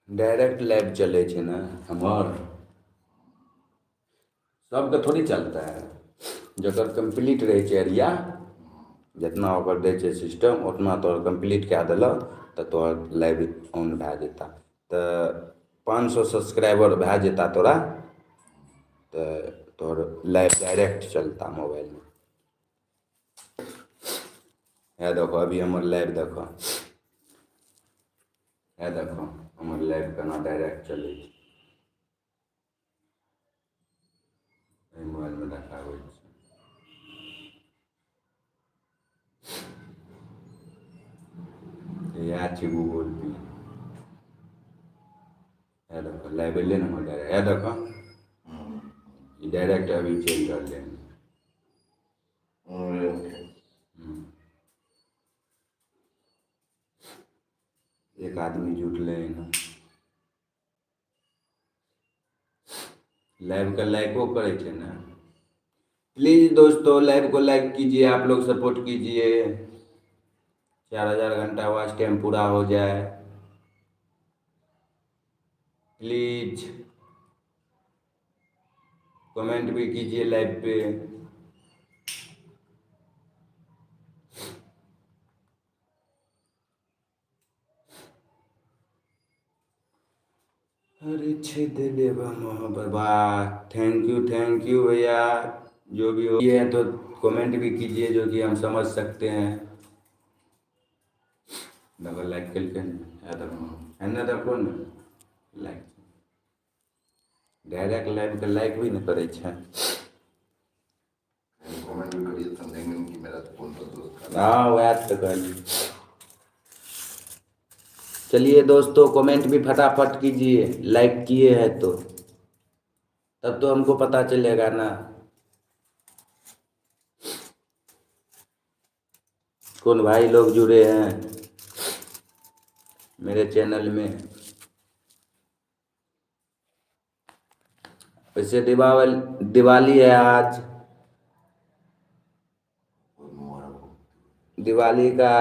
Direct live चलै छै ने हमर, सबके थोड़ी चलता है। जकर कम्प्लीट रहै छै एरिया, जितना ओकर दै छै सिस्टम उतना तोहर कम्प्लीट कए देलक तऽ तोहर लाइव ऑन भए जेता। तऽ 500 सब्सक्राइबर भए जेता तोरा, तऽ तोहर लाइव डायरेक्ट चलता मोबाइलमे। हे देखो अभी हमर लाइव देखो, हे देखो हमर लाइव केना डायरेक्ट चलै छै। एहि मोबाइलमे देखाबै छै। इएह छै गूगल पे। हे देखो लाइव एलै ने हमर डायरेक्ट, हे देखो ई डायरेक्ट अभी चलि रहलै हन। एक आदमी जुटलै हन। लाइव का लाइको करे छै ना। प्लीज दोस्तों लाइव को लाइक कीजिए, आप लोग सपोर्ट कीजिए। 4000 घंटा वॉच टाइम पूरा हो जाए प्लीज। कमेंट भी कीजिए लाइव पे। अरे छे दे देवा मोहब्बत, वाह thank you भैया। जो भी हो ये है तो कमेंट भी कीजिए जो कि हम समझ सकते हैं। देखो लाइक कल देखो है ना, देखो ना लाइक डायरेक्ट लाइव के लाइक भी नहीं करे छै। कमेंट भी करिए, समझेंगे कि मेरा कौन सा दोस्त था। हाँ वह तो कहली। चलिए दोस्तों कमेंट भी फटाफट कीजिए, लाइक किए हैं तो तब तो हमको पता चलेगा ना कौन भाई लोग जुड़े हैं मेरे चैनल में। वैसे दिवाली है आज, दिवाली का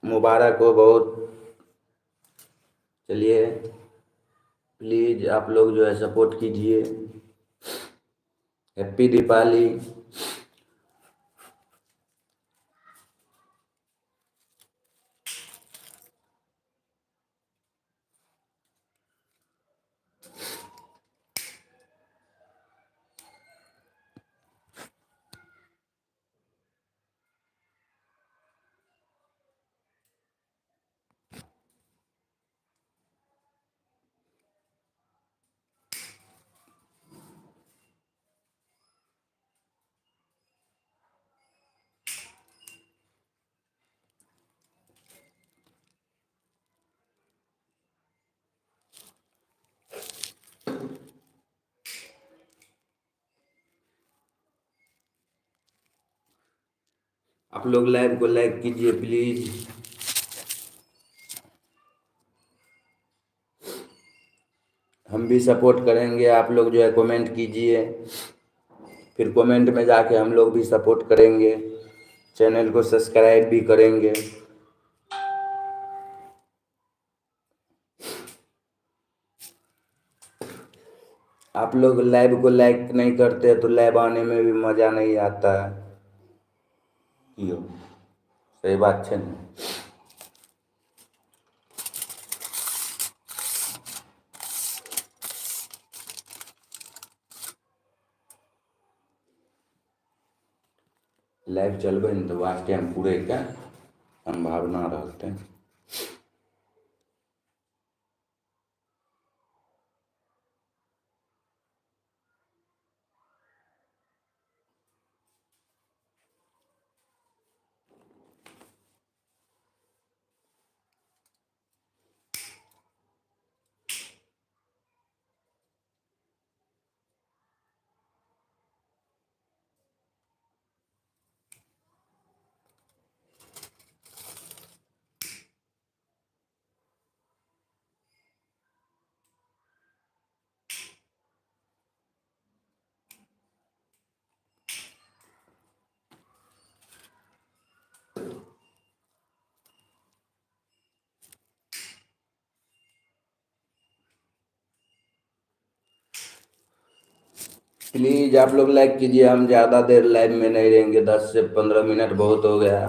मुबारक हो बहुत। चलिए प्लीज़ आप लोग जो है सपोर्ट कीजिए। हैप्पी दीपावली। आप लोग लाइव को लाइक कीजिए प्लीज। हम भी सपोर्ट करेंगे, आप लोग जो है कमेंट कीजिए, फिर कमेंट में जाके हम लोग भी सपोर्ट करेंगे, चैनल को सब्सक्राइब भी करेंगे। आप लोग लाइव को लाइक नहीं करते तो लाइव आने में भी मज़ा नहीं आता है। क्यों? सही बात है ना। लाइव चलबै ने तऽ वाच टाइम पूरैके सम्भावना रहतै। प्लीज आप लोग लाइक कीजिए, हम ज़्यादा देर लाइव में नहीं रहेंगे, 10 से 15 मिनट बहुत हो गया।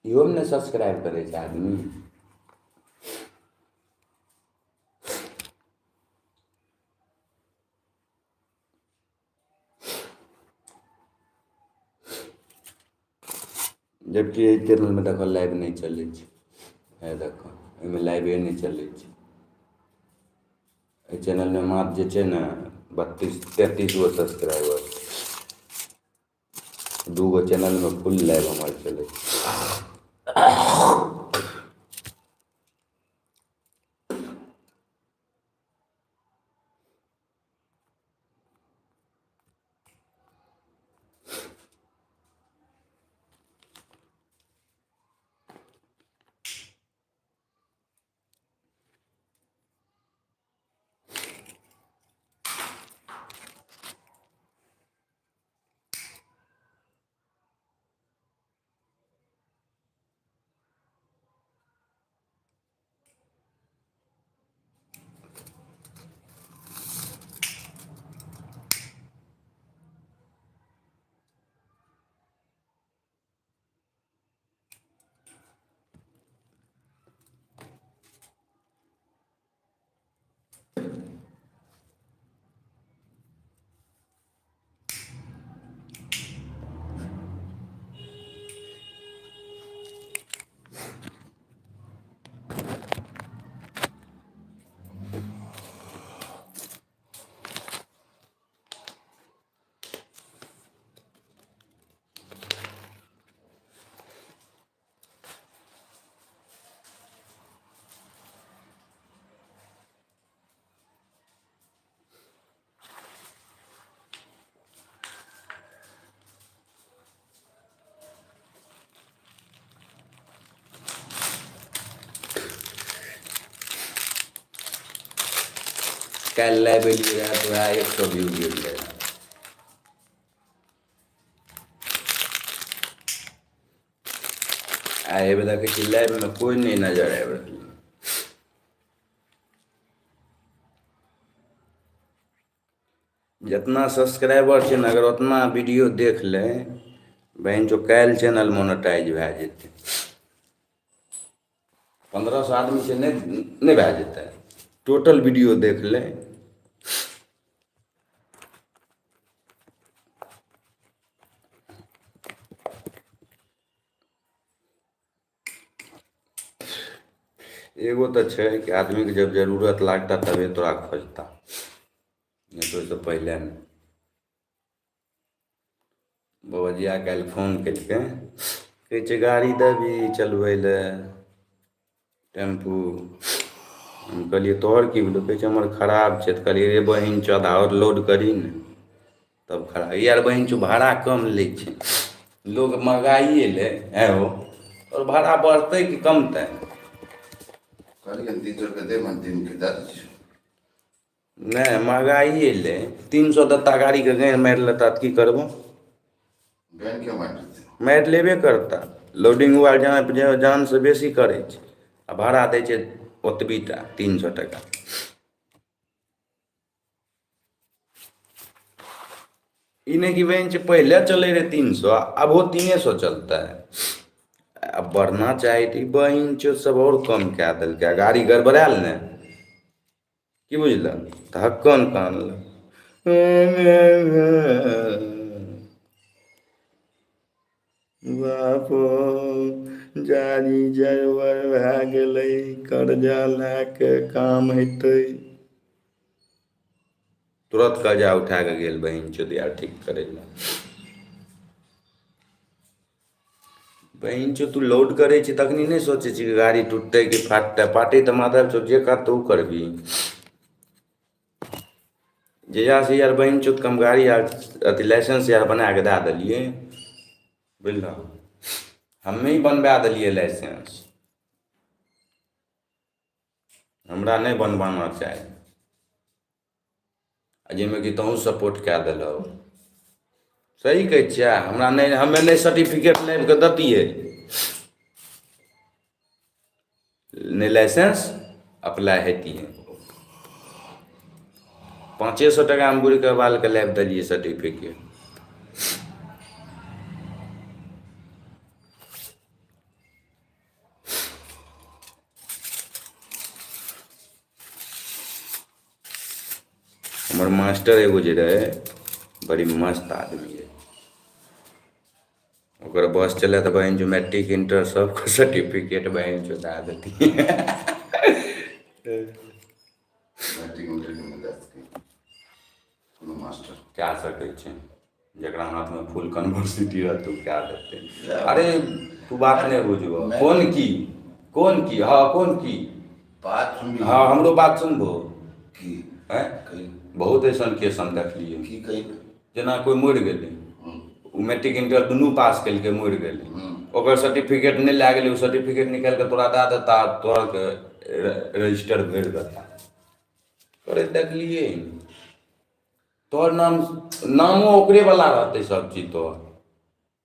इहोमे ने सब्सक्राइब करै छै आदमी। जबकि एहि चैनलमे देखो लाइव नहि चलै छै, हे देखो एहिमे लाइवे नहि चलै छै। एहि चैनलमे मात्र जे छै ने 32-33 गो सब्सक्राइबर, 2 गो चैनलमे फुल लाइव हमर चलै छै। काल्हि लाइव एलियै रहए तऽ वएह 100 व्यू गेल रहै। आ एहि देखै छी लाइवमे कोइ नहि नजर आबि रहल। जितना सब्सक्राइबर छै ने अगर उतना वीडियो देख ले बहन जो काल्हि चैनल मोनेटाइज भए जेतै। 1500 आदमी छै नहि भए जेतै, टोटल वीडियो देख ले। एगो तऽ छै कि आदमीके जब जरूरत लागता तबे तोरा खोजता, नहि तऽ ओहिसँ पहिले नहि। बबजिया काल्हि फोन केलकै, कहै छै गाड़ी देबही चलबै लए टेम्पू। हम कहलियै तोहर की भेलौ? कहै छै हमर खराब छै। तऽ कहलियै रे बहिन चौ आधा आओर लोड करही ने तब खराब। यार बहिन चौ भाड़ा कम लै छै, लोग महगाइए लै है हो, और भाड़ा बढ़तै कि कमतै? कहलियै 300 रुपया दे मन दिन के दए दै छियौ। नहि महगाइए लै, 300 देता गाड़ीके गाँड़ि मारि लेता तऽ की करबो? गानि के मारि देतै? मारि लेबे करता। लोडिंग वाला जानसँ बेसी करै छै आ भाड़ा दै छै ओतबी टा 300 टाका। ई नहि कि बहिन छै पहिले चलै रहै 300, आब ओ 300 चलतै, आब बढ़ना चाही। तऽ ई बहिन चो सब आओर कम कए देलकै। गाड़ी गड़बड़ायल ने की बुझलक तऽ हक्कन कानलक। बापो जारी जरबर भए गेलै, कर्जा लए कऽ काम हेतै। तुरंत कर्जा उठा कऽ गेल बहिन चोदिया ठीक करै लए। बहिन चो तू लोड करै छी तखनी नहि सोचै छी कि गाड़ी टूटतै कि फाटतै? फाटै तऽ माधव चो जे करतै ओ करबही। जहियासँ यार बहिन चोदके हम गाड़ी आर अथी लाइसेंस यार बना कऽ दए देलियै, बुझलह, हमे बनबा देलियै लाइसेंस, हमरा नहि बनवाना चाही। आ जाहिमे कि तहूँ सपोर्ट कए देलहो, सही कहै छियै? हमरा नहि, हमे नहि सर्टिफिकेट लाबि कऽ दैतियै, नहि लाइसेंस अप्लाई हेतियै। 500 टाकामे बुढ़िके बालके लाबि देलियै सर्टिफिकेट। हमर मास्टर एगो जे रहै, बड़ी मस्त आदमी रहै। ओकर बस चलै तऽ बहिन जो मैट्रिक इंटर सबके सर्टिफिकेट बहिन जो दए देतियै। मैट्रिक इंटर के मिल सकै कोनो मास्टर? कए सकै छै, जकरा हाथमे फुल कन्वर्सिटी रहतै ओ कए देतै। अरे तू बात नहि बुझबह। कोन की, कोन की, हँ कोन की बात सुन। हँ, हमरो बात सुनबो। की? आँय? कही। बहुत अइसन केस हम देखलियै। की कही? जेना कोइ मरि गेलै, ओ मैट्रिक इंटर दुनू पास केलकै, मरि गेलै, ओकर सर्टिफिकेट नहि लए गेलै, ओ सर्टिफिकेट निकालि कऽ तोरा दए देता, तोहरके रजिस्टर भरि देता। करैत देखलियै। तोहर नाम, नामो ओकरे वाला रहतै, सब चीज तोहर,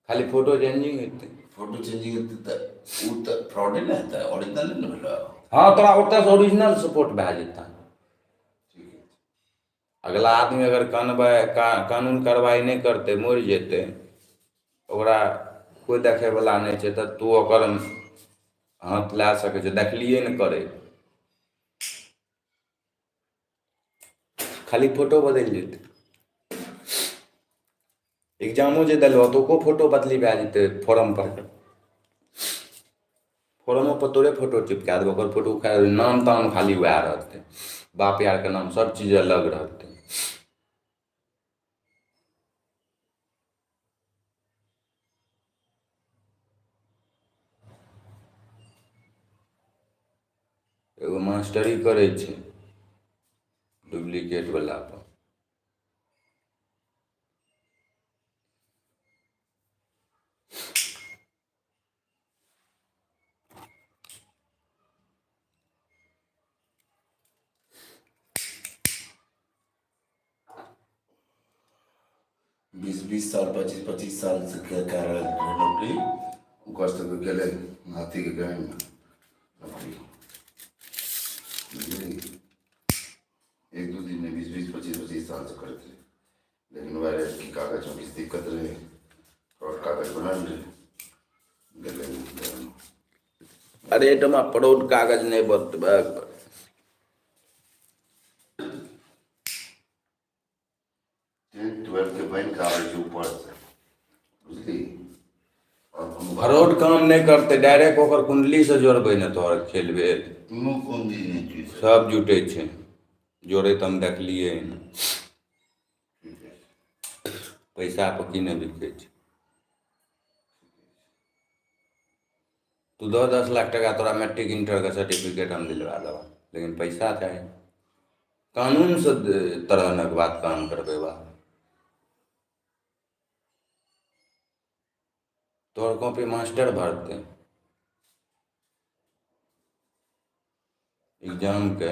खाली फोटो चेंजिंग हेतै। फोटो चेंजिंग हेतै तऽ ओ तऽ फ्रॉडे ने हेतै, ओरिजिनल ने भेलै? हँ, तोरा ओतऽसँ ओरिजिनल सपोर्ट भए जेतै। ठीक है। अगला आदमी अगर कानवाइ कानून कार्रवाइ नहि करतै, मरि जेतै, ओकरा कोइ देखैवला नहि छै, तऽ तू ओकर हाथ लए सकै छै। देखलियै ने करै, खाली फोटो बदलि जेतै। एग्जामो जे देलहो तऽ ओको फोटो बदली भए जेतै। फॉर्म पर, फॉर्मो पर तोरे फोटो चिपका देबो, ओकर फोटो उखाड़ि, नाम ताम खाली वएह रहतै, बाप यारके नाम सब चीज अलग रहतै। एगो मास्टरी करै छै डुप्लीकेट वला पर। 20-20 साल, 25-25 साल से क्या कह रहल रहै नौकरी, ओकर सबके गेलै हाथीके गहनमे नौकरी, बुझलियै? एक दू दिन में 20-20, 25-25 साल से करैत रहै, लेकिन वएह रहै कि कागजमे किछु दिक्कत रहै, फ्रॉड कागज बनल रहै, गेलै गहनमे। अरे एहिठमा फ्रॉड कागज नहि बतबै। 10th 12th के बनि कऽ आबै छै ऊपरसँ, बुझली? आओर कोनो फ्रॉड काम नहि करतै, डायरेक्ट ओकर कुण्डलीसँ जोड़बै ने तोहर खेल भेल। कोनो कुंजी नहि चीज। सब जुटै छै, जोड़ैत हम देखलियै हन। ठीक है। पैसा पर की नहि बिकै छै। तू 10-10 लाख टाका, तोरा मैट्रिक इंटरके सर्टिफिकेट हम दिलवा देबा, लेकिन पैसा चाही। कानूनसँ तरहनक बात काम करबै बा। तोहर कॉपी मास्टर भरतै एग्जामके,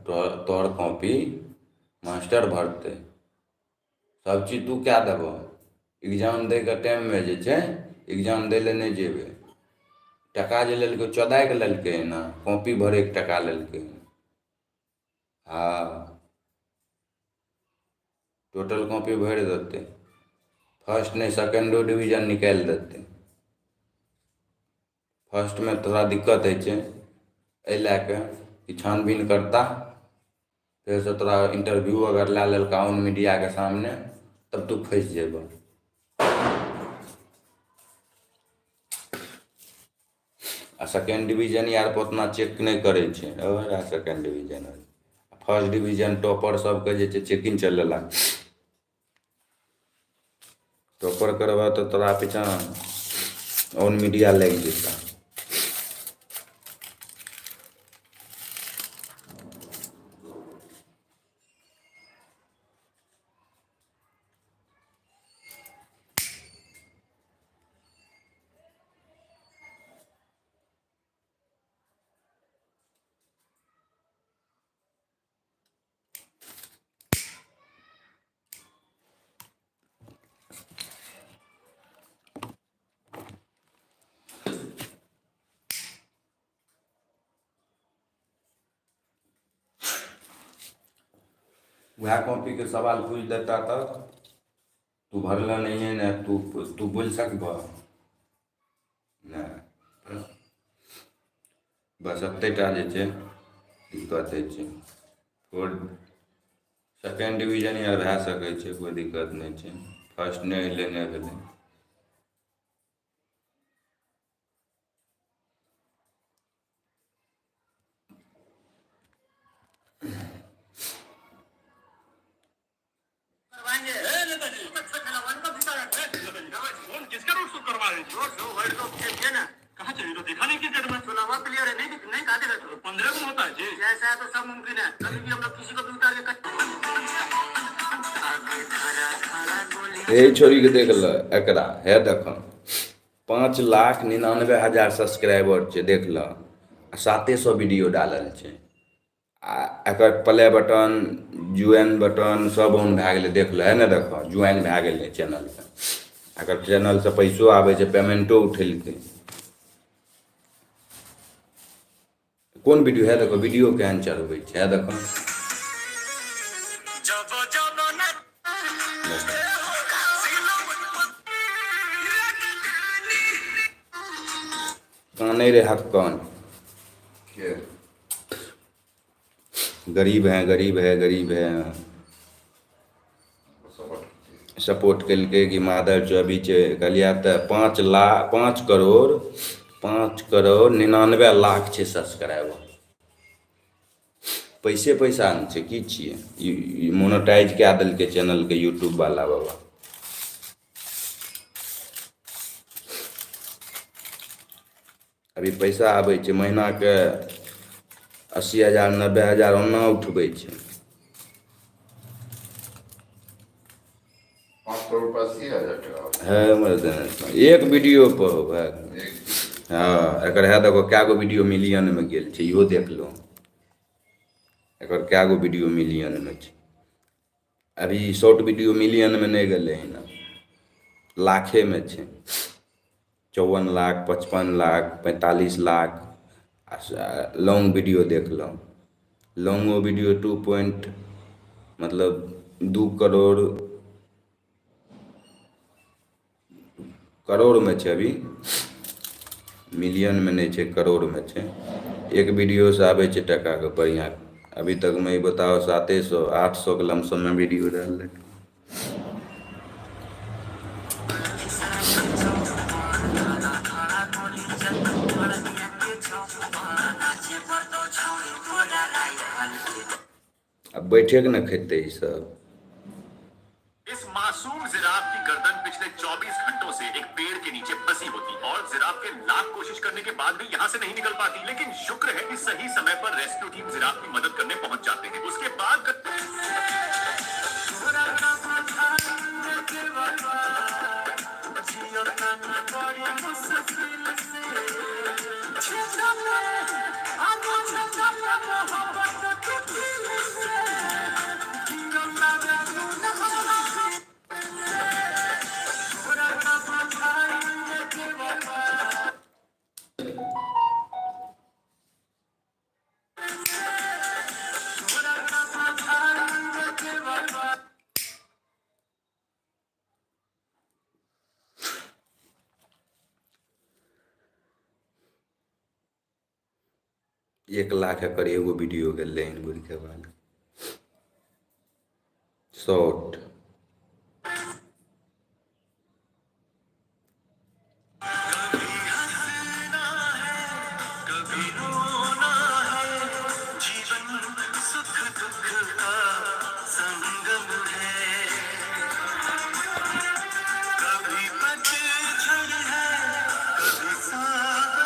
तोहर कॉपी मास्टर भरतै, सब चीज तू कए देबह। एग्जाम दैके टाइममे जे छै, एग्जाम दै लए नहि जेबै। टका जे लेलकै, चोदाय के लेलकै ने, कॉपी भरैके टका लेलकै। हँ, टोटल कॉपी भरि देतै, फर्स्ट नहि सेकेंडो डिवीजन निकालि देतै। फर्स्टमे थोड़ा दिक्कत होइ छै एहि लए कऽ कि छानबीन करता, फेरसँ तोरा इंटरव्यू अगर लए लेलका ऑन मीडियाके सामने, तब तू फँसि जेबह। आ सेकेंड डिवीजन यार पर ओतना चेक नहि करै छै। और second division, first division, topper सबके जे छै चेकिंग चले लागै। टॉपर करबह तऽ तोरा पीछाँ ऑन मीडिया लागि जेतऽ। वएह कॉपीके सवाल पूछि देता तऽ तू भरलऽ नहिए ने तू तू बोलि सकबह नहि। बस एतेक टा जे छै दिक्कत होइ छै। फोर्थ सेकेण्ड डिवीजन आर भए सकै छै, कोइ दिक्कत नहि छै। फर्स्ट नहि अयलै, नहि भेलै। किसका रोड शो करवा रहे? रोड शो वाइट शो ना कहाँ चलिए तो देखा नहीं क्रिकेट में 16वां प्लेयर है। नहीं नहीं कहा देखा, 15 गुण होता है जी। जैसा है तो सब मुमकिन है, कभी भी हम लोग किसी को भी उतार के। हे छोरीके देख ल एकरा, हे देख, 5,99,000 सब्सक्राइबर छै, देख ल, आ 700 वीडियो डालल छै। आ एकर प्ले बटन, ज्वाइन बटन सब ऑन भए गेलै, देख ल, है ने देख, ज्वाइन भए गेलै चैनलके। एकर चैनलसँ पैसो आबै छै, पेमेंटो उठेलकै। कोन वीडियो है देखो, वीडियो केहन चढ़बै छै, है देखो। कानै रे हक्कन। के? गरीब है, गरीब है, गरीब है। सपोर्ट। सपोर्ट केलकै कि मादर जो अभी छै। कहलियै तऽ 5 लाख, 5 करोड़, 5 करोड़ 99 लाख छै सब्सक्राइबर। पैसे पैसा ने छै। की छियै ई? मोनोटाइज कए देलकै चैनलके यूट्यूब वाला बाबा। अभी पैसा आबै छै महीनाके 80,000, 90,000 ओना उठबै छै। 5 करोड़ पर 80,000 टका? है एक वीडियो पर भाय। एक? हँ, एकर है देखो, कए गो वीडियो मिलियनमे गेल छै, इहो देख लो। एकर कए गो वीडियो मिलियनमे छै। अभी शॉर्ट वीडियो मिलियनमे नहि गेलै हन, लाखेमे छै, 54 लाख, 55 लाख, 45 लाख। आ लॉन्ग वीडियो देख लो, लॉन्गो वीडियो टू पॉइंट, मतलब 2 करोड़, करोड़मे छै अभी, मिलियनमे नहि छै, करोड़मे छै। एक वीडियोसँ आबै छै टाकाके बढ़िआँ। अभी तकमे ई बताओ, 700, 800के लमसममे वीडियो डाललै। आब बैठे के ने खेतै ई सब। इस मासूम जिराफ की गर्दन पिछले 24 घंटों से एक पेड़ के नीचे फंसी होती और जिराफ के लाख कोशिश करने के बाद भी यहाँ से नहीं निकल पाती, लेकिन शुक्र है कि सही समय पर रेस्क्यू टीम जिराफ की मदद करने पहुंच जाते हैं। उसके बाद 1 लाख एकर एगो वीडियो गेलै हन बुढ़के बाद शॉर्ट।